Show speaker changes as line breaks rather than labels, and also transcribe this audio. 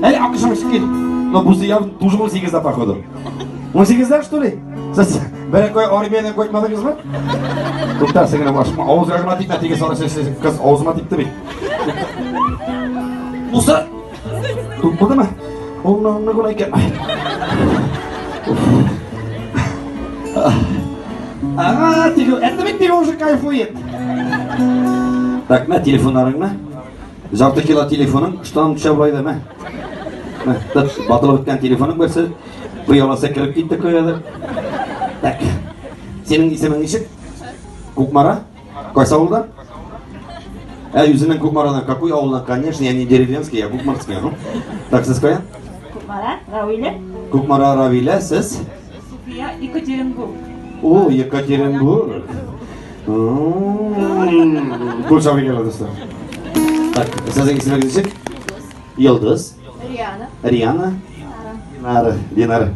Әле акышың чыккан. Но бусы явно тоже 18-дә, походу. 18-дә, что ли? Сез бер кай армиядән кайтмадыгызмы? Тукта, сеңлем, ашыкма. Авызга гына типмә, теге сары чәчле кыз авызыма типте бит. Муса! Булдымы? Ул ны гына икән. Ага, теге, это бит теге уже кайфует. Так, мә телефоннарыңны. Жарты кило телефоның, штан төшә болай да, мә. Мә, тот, батылып беткән телефоның берсе. Пыяласы кереп китте каядыр. Так. Синең исемең ничек? Кукмара? Кайсы авылдан? Ә, үзенең Кукмарадан. Какой авылдан? Конечно, я не деревенский, я кукмарский. Ну. Так, сез каян?
Кукмара, Равилә.
Кукмара, Равилә, сез?
Суфия, Екатеринбург.
О, Екатеринбург. Кул чабыйк дуслар. Так, сезнең исемегез ничек? Йолдыз.
Риана.
Риана. Динара. Динара.